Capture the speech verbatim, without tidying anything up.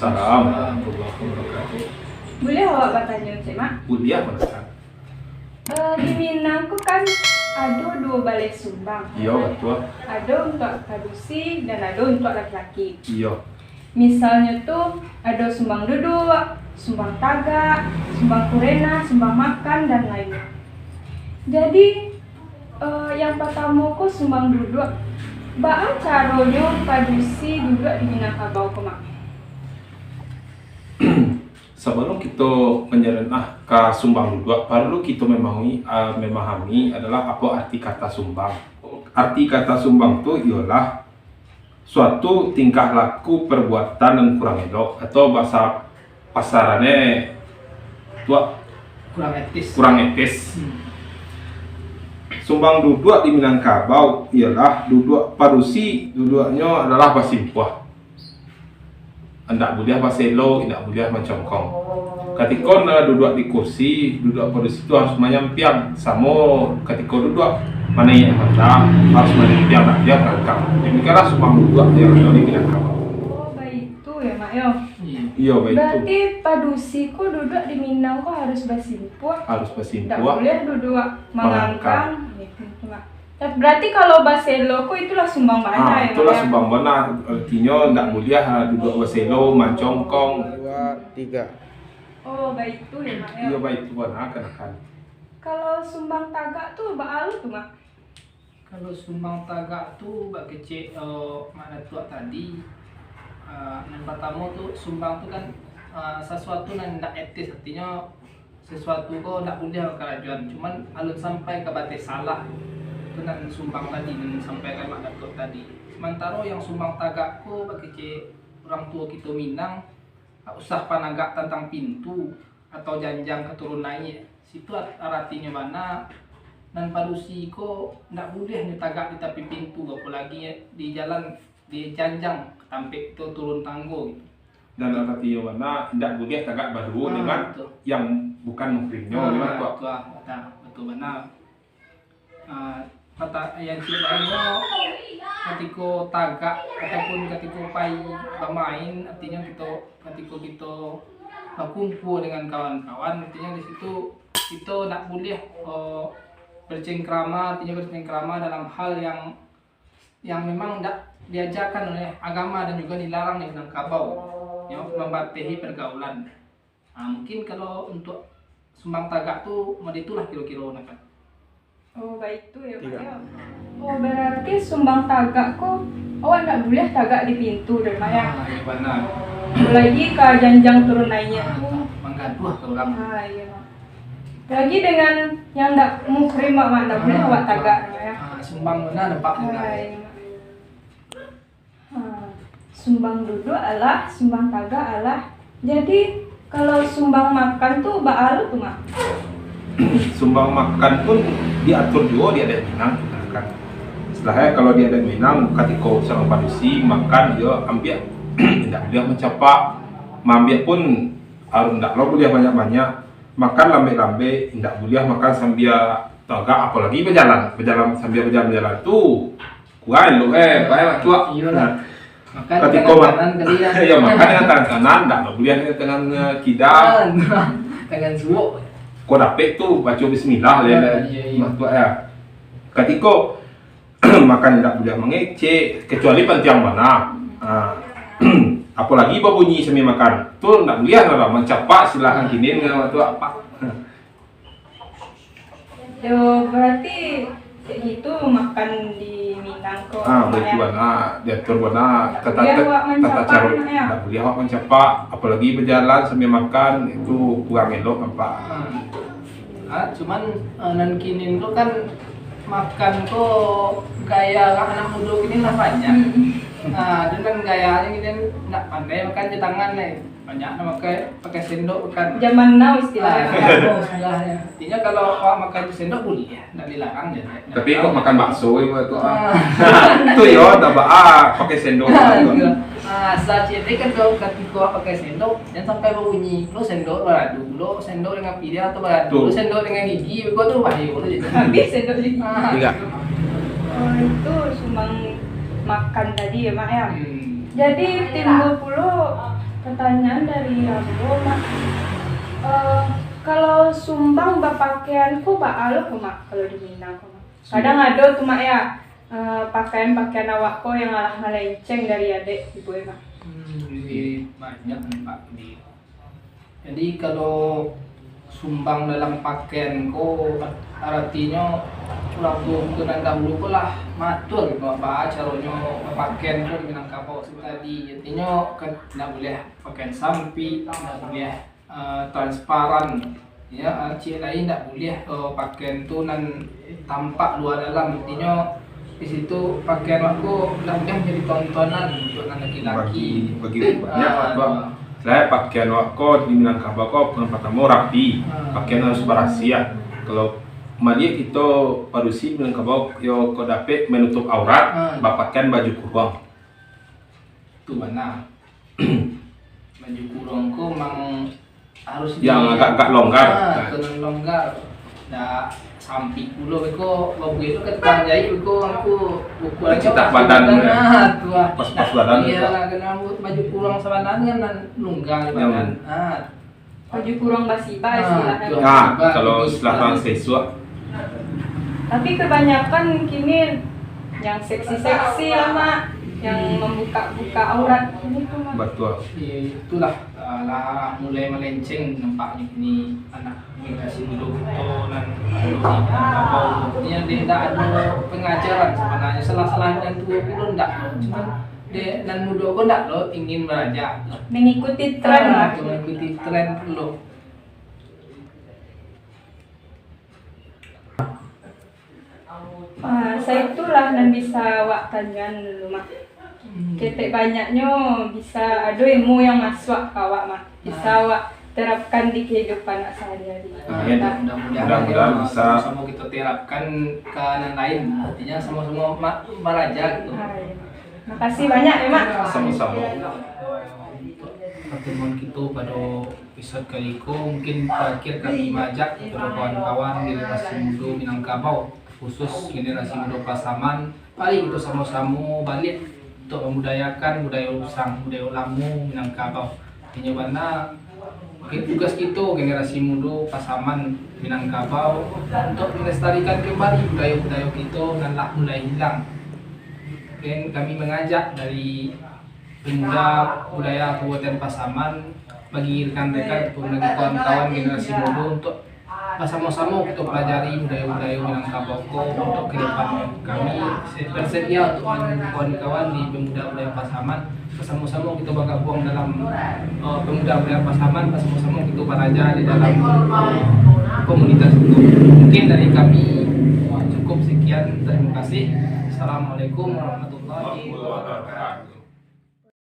Salam warahmatullahi wabarakatuh. Buliah awak batanyo, Cik Mak? Buliah, Mak. Eh, di Minang ko kan ado duo baleh sumbang. Iyo, batua. Ado untuak padusi dan ado untuak laki-laki. Iyo. Misalnyo tu, ado sumbang duduak, sumbang tagak, sumbang kurena, sumbang makan, dan lainnyo. Jadi, eh, yang patamo ko sumbang duduak. Baa caronyo padusi duduak di Minangkabau ko, Mak? Sabalum kito manyaranah ka sumbang duduak, paralu kito memahami, ah, memahami adalah apo arti kata sumbang. Arti kata sumbang tu iyolah suatu tingkah laku, perbuatan nan kurang elok, atau bahasa pasarannyo tu, Kurang etis. Kurang etis. Hmm. Sumbang duduak di Minangkabau iyolah duduak padusi, duduaknyo adalah basimpuah. Indak buliah baselo, indak buliah mancongkong. Katiko nak duduak di kursi, duduak padusi tu harus manyampiang. Samo katiko duduak, mano nan indak harus manyampiang, indak buliah malangkang. Demikianlah sumbang duduak yang ado di Minangkabau. Oh, baitu yo, Mak, yo? Iyo. Iyo, baitu. Berarti padusi ko duduak di Minang ko harus basimpuah? Harus basimpuah. Indak buliah duduak malangkang. Malangkang. Iyo, itu, Mak. Berarti kalau baselo ko itulah sumbang bana, ah, yo, itulah, Mak, yo? Sumbang bana. Artinyo, ndak buliah, ah, duduak baselo, mancongkong. Dua, tiga. Oh, baitu yo, Mak, yo? Iyo, baitu bana, kanakan. Kalau sumbang tagak tu, baa lo tu, Mak? Kalau sumbang tagak tu, bak kecek, eh, Mak Datuak tadi, eh, nan patamo tu, sumbang tu kan, eh, sasuatu nan ndak etis, artinyo, sasuatu ko ndak buliah bakarajoan, cuman alun sampai ka bateh salah. Tu nan sumbang tadi, nan sampaikan Mak Datuak tadi. Samantaro yang sumbang tagak ko, bak kecek urang tuo kito Minang, usah panagak tantang pintu atau janjang ka turun naiak. Situ art-, aratinyo bana, nan padusi ko ndak buliah nyo tagak di tapi pintu, apolagi di jalan, di janjang ka tampek tu turun tanggo gitu. Dan artinyo bana, indak buliah tagak baduo, ah, dengan, betul, yang bukan muhrimnyo, ah, betul, betul, betul bana. Ah, kata yang ciek lain ko, katiko tagak ataupun katiko pai bamain, artinyo kito, katiko kito bakumpua dengan kawan-kawan, artinyo di situ kito ndak buliah, oh, bercengkrama, artinyo bercengkrama dalam hal yang yang memang ndak diajakan oleh agama dan juga dilarang di Minangkabau, yo, mambatehi pergaulan. Ah, mungkin kalau untuk sumbang tagak tu, model itulah kiro-kiro, nah, kan. Oh, baitu yo, Mak, yo. Oh, berarti sumbang tagak ko, awak ndak buliah tagak di pintu, dek, Mak, yo? Ah, iyo, bana. Apolagi ka janjang turun naiak tu. Ah, manggaduah ka urang. Ah, iyo, Mak. Lagi dengan yang ndak muhrim, Mak, ndak buliah awak tagak, yo. Ah, sumbang bana nampak juga. Ah, iyo, Mak. Ah, sumbang duduak alah, sumbang tagak alah. Jadi, kalau sumbang makan tu baa lo tu, Mak? Sumbang makan pun diatur juo di adat Minang, kan. Istilahnya kalau di adat Minang, katiko urang padusi makan, yo ambiak, indak buliah mancapak. Maambiak pun, ah, indak lo buliah banyak-banyak. Makan lambek-lambek, indak buliah makan sambia tagak, apolagi bajalan. Bajalan, sambia bajalan-bajalan tu kurang elok, eh, baik, Mak Tuak. Iyolah. Nah, makan katiko tangan ma-, kanan kali, yo. Iyo, makan dengan tangan kanan, ndak buliah dengan tangan, eh, kida. Tangan, tangan suok. Ko dapek tu, baco bismillah, ah, le, iyo, iyo, Mak Tuak, yo. Katiko makan indak buliah mangecek, kecuali pantiang bana. Ah, apolagi babunyi sambil makan. Tu ndak buliah lah, mancapak silakan kini dengan tu apa. Yo, berarti cak gitu makan di Minang ko. Ah, baitu bana, diatur bana, ndak tata, buliah awak tata mancapak, caro, Mak, yo? Ndak buliah awak mancapak, apolagi bajalan sambil makan, itu kurang elok nampak. Ah. Ah, cuman, eh, nan kini tu kan makan ko gaya anak mudo kini lah banyak. Hmm. Ah, dengan gayanya kini ndak pandai makan jo tangan lai. Banyak nan pakai, pakai sendok kan. Zaman now istilahnyo. Ah, zaman now istilahnyo. Artinyo kalau awak makan jo sendok buliah, ndak dilarang je. Tapi kok makan bakso ibu tu, ah. Ah. Tu yo, ndak ba-, ah, pakai sendok. Ah, iyo. Ah, asa ciek kan kalau katiko awak pakai sendok, jan sampai babunyi. Lo sendok baradu, lo sendok dengan pilihan atau baradu, lo sendok dengan gigi, beko tu bahayo lo jadi. Habis sendok gigi. Ah. Tigo. Oh, itu sumbang makan tadi yo, Mak, yo? Hmm. Jadi, timbul pulo Pertanyaan dari ambo, Mak. Eh, kalau sumbang bapakaian ko baa lo ko, Mak, kalau di Minang ko, Mak? Kadang ado tu, Mak, ya, eh, pakaian-pakaian awak ko yang alah malenceng dari adaik ibu, Mak. Hmm, jadi banyak nih, Pak, di Jadi, kalau sumbang dalam pakaian ko, aratinyo, urang tuo kito nan dahulu ko lah maatur baa caronyo bapakaian ko di Minangkabau tadi. Aratinyo, kan, indak buliah pakaian sampik, indak buliah, eh, transparan. Ya, eh, ciek lai indak buliah, eh, pakaian tu nan tampak lua dalam. Intinyo, di situ pakaian awak ko lah mudah jadi tontonan untuak nan laki-laki. Bagi, bagi banyak lah, Bang. Selain pakaian awak ko di Minangkabau ko, yang pertama rapi, pakaian harus barasiah. Kalau maliek kito padusi Minangkabau, yo ko dapek manutup aurat, bapakaian baju kuruang. Tu bana. Baju kuruang ko mang harus yang di- agak-agak longgar. Ah, tu nan longgar. Dak sampik pulo beko, babuih tu kan tukang jahit beko, aku ukuran citah badan, ah, tu ah. Pas-pas badan tu. Iyalah, kena baju kuruang sabananyo nan longgar di badan. Ah. Baju kuruang basiba istilahnyo. Nah, kalau istilah bangsa isuak. Tapi kebanyakan kini yang seksi-seksi lah, Mak, yang membuka-buka aurat gitu, Mak. Betul. Iya, itulah, eh, lah mulai melenceng nampaknya kini anak generasi muda kito nan ado di Minangkabau. Artinya dia ndak ado pengajaran sebenarnya, salah-salah nan tuo pulo ndak. Cuma dek nan mudo ko ndak lo ingin baraja. Mengikuti tren lah. Ah, mengikuti tren pulo. Ah, saitulah nan bisa awak tanyoan dulu, Mak. Hmm. Ketek banyaknyo bisa ado ilmu yang masuak ka awak, Mak. Bisa awak terapkan di kehidupan awak sehari-hari. Ah, mudah-mudahan, mudah-mudahan bisa samo-samo kita terapkan ke nan lain. Artinya sama-sama ma-, baraja gitu. Ah, iya. Makasih banyak ya, Mak. Sama-sama. Pertemuan kita pada episode kali ko, mungkin terakhir kami mengajak kepada kawan-kawan generasi muda Minangkabau, khusus generasi muda Pasaman, mari kita sama-sama baliak untuk membudayakan budaya usang, budaya lamo Minangkabau. Inyo bana, mungkin tugas kita generasi muda Pasaman Minangkabau untuk melestarikan kembali budaya-budaya kita nan lah mulai hilang. Mungkin kami mengajak dari Pemuda Budaya Kabupaten Pasaman, bagi rekan-rekan ataupun bagi kawan-kawan generasi muda untuk basamo-samo kita pelajari budaya-budaya Minangkabau ko untuk ke depan. Kami se-, bersedia untuk kawan-kawan di Pemuda Budaya Pasaman, basamo-samo kita bergabung dalam, eh, Pemuda Budaya Pasaman, basamo-samo kita belajar di dalam, eh, komunitas itu. Mungkin dari kami cukup sekian, terima kasih. Assalamualaikum warahmatullahi wabarakatuh.